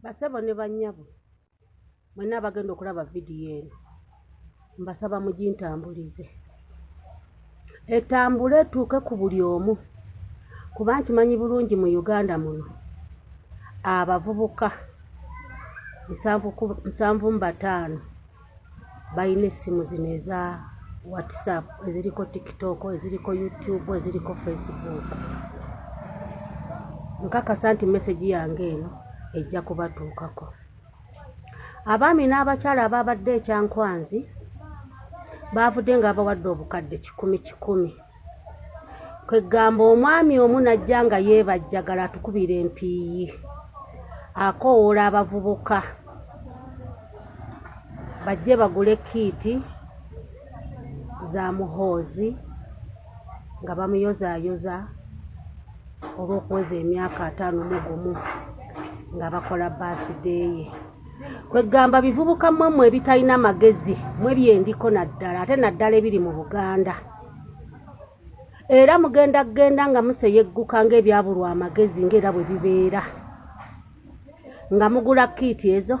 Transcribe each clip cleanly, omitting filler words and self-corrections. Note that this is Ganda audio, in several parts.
Basebo ne bannyabo mwenna abagenda okulaba vidiyo eno mbasaba mugintambulize etambule etuuke ku buli omu kuba nkimanyi bulungi mu Uganda muno abavubuka 75 balina essimu zino eza WhatsApp eziriko TikTok eziriko YouTube eziriko Facebook. Nkakasa nti mesegi yange eno ejja kubatuukako. Abaami n'abakyala abaabadde ekyankwanzi baavudde nga babawadde obukadde kikumi kikumi. Kweggamba omwami omu n'ajja nga yeebajjagala atukubira empiiyi akoowoola abavubuka bajje bagule kiiti za Muhoozi nga bamuyozaayoza olw'okuweza emyaka 51 nga bakola birthday ye. Kweggamba bivubuka mmwe mmwe ebitalina magezi mwe byendiko naddala ate naddala ebiri mu Buganda. Era mugenda kugenda nga museyegguka ng'ebyabulwa amagezi ng'era bwe bibeera nga mugula kiiti ezo.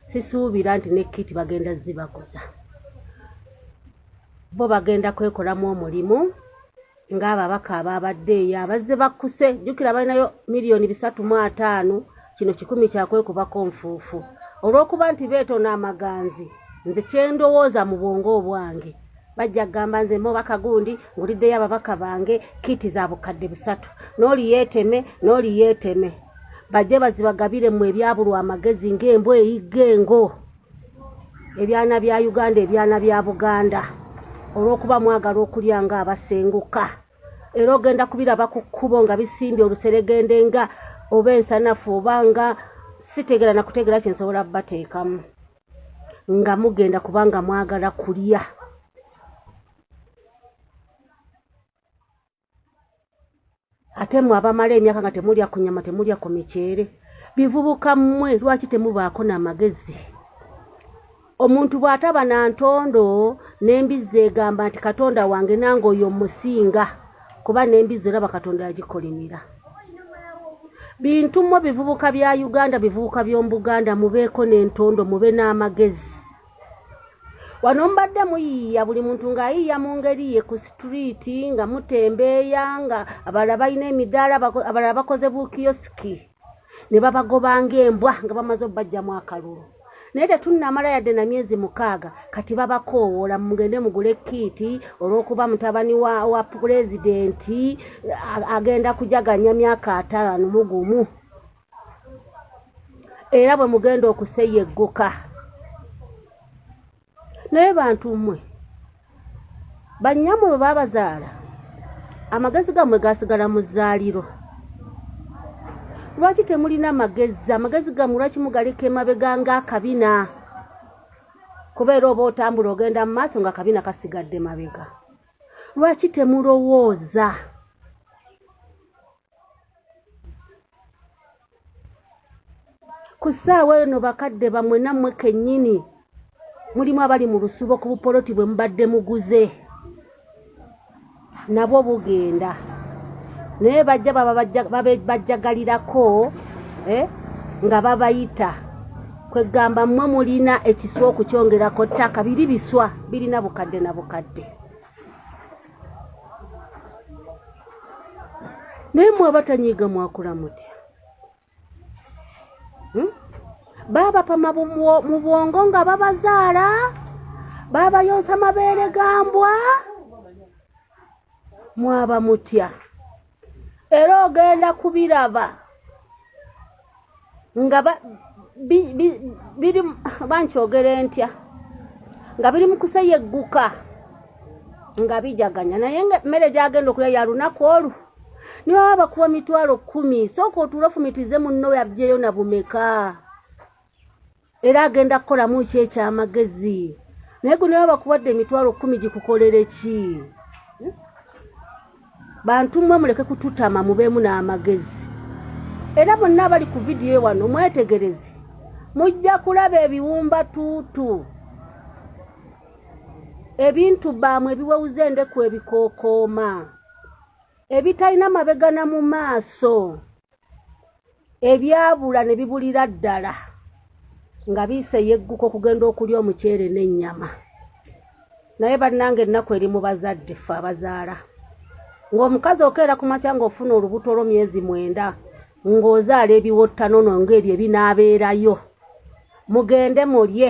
Sisuubira nti ne kiiti bagenda zibaguza, bo bagenda kwekolamu omulimu ng'ababaka abaabadde eyo abazze bakkuse. Jjukira balinayo 350,000,000, kino 100 kyakwekubako nfuufu olw'okuba nti beetona amaganzi. Nze kyendowooza mu bwongo obwange bajja kugamba nze mubaka gundi nguliddeyo ababaka bange kiiti za 300,000, n'oli yeeteme n'oli yeeteme, bajje bazibagabire mu ebyabulwa amagezi ng'embwa eyigga engo. Ebyana bya Uganda, ebyana bya Buganda, olw'okuba mwagala okulya nga abasenguka, era ogenda kubiraba ku kkubo nga bisimbye oluseregende nga oba ensanafu oba nga sitegeera na kutegeera kye nsobola bateekamu nga mugenda kubanga mwagala kulya. Ate mwe abamala emyaka nga temulya ku nyama, temulya ku miceere, bivubuka mmwe lwaki temubaako n'amagezi? Omuntu bw'ataba na ntondo n'embizzi egamba nti Katonda wange nange oyo mmusinga, kuba n'embizzi olaba Katonda yagikolimira. Bintu mmwe bivubuka bya Uganda, bivubuka by'omu Buganda, mubeeko n'entondo, mube n'amagezi. Wano mubadde muyiiya, buli muntu ng'ayiiya mu ngeri ye ku situliiti, nga mutembeeya, nga abalala balina emidaala, abalala bakoze bukiyosiki ne babagoba ng'embwa nga bamaze obbajjamu akalulu. Naye tetunnamala yadde na myezi 6 kati babakoowoola mugende mugule kiiti olw'okuba mutabani wa pulezidenti agenda kujaganya myaka 51. Era bwe mugenda okuseyegguka. Naye bantu mmwe bannyamwe bwe babazaala amagezi gammwe gasigala mu zzaaliro. Lwaki temulina magezi? Amagezi gammwe lwaki mugaleka emabega ng'akabina? Kubeera oba otambula ogenda mu maaso nga akabina kasigadde mabega. Lwaki temulowooza? Ku ssaawa eno bakadde bammwe nammwe kennyini mulimu abali mu lusubo ku bupoloti bwe mubadde muguze nabwo bugenda, naye bajja baba bajjagalirako nga babayita. Kwegamba mmwe mulina ekiswa okukyongerako ttaka, biri biswa birina bukadde na bukadde. Naye mmwe abatanyiiga mwakula mutya? Baabapama mu bwongo nga babazaala, baabayonsa mabeere ga mbwa, mwaba mutya? Era ogenda kubiraba nga biri bankyogere ntya, nga biri mu kuseyegguka nga bijaganya, naye nga emmere gy'agenda okulya ya lunaku olwo. Ne baba bakuwa 10,000, sooka otuule ofumitize munno yaggyeyo na bumeka, era agenda kukolamu ki ekyamagezi. Naye gwe ne baba bakuwadde 10,000 gikukolere ki? Bantu mmwe muleke kututama, mubeemu n'amagezi. Era bonna abali ku vidiyo wano mwetegereze, mujja kulaba ebiwumbatuutu, ebintu baamwe ebiwewuza endeku, ebikookooma, ebitalina mabega na mu maaso. Ebyabula ne bibulira ddala nga biiseyegguka okugenda okulya omuceere n'ennyama. Naye bannange ennaku eri mu bazadde ffe abazaala. Ng'omukazi okeera ku makya ng'ofuna olubuto lwo myezi mwenda ng'ozaala ebiwottanono ng'ebyo ebinaabeerayo. Mugende mulye,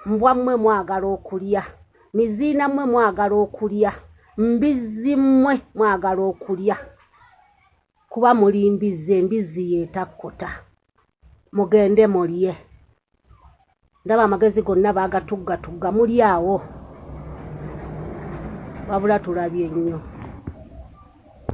mbwa mmwe mwagala okulya, miziina mmwe mwagala okulya, mbizzi mmwe mwagala okulya. Kuba muli mbizzi, embizzi y'etakkota. Mugende mulye. Ndaba amagezi gonna baagatuggatugga muli awo. Wabula tulabye nnyo.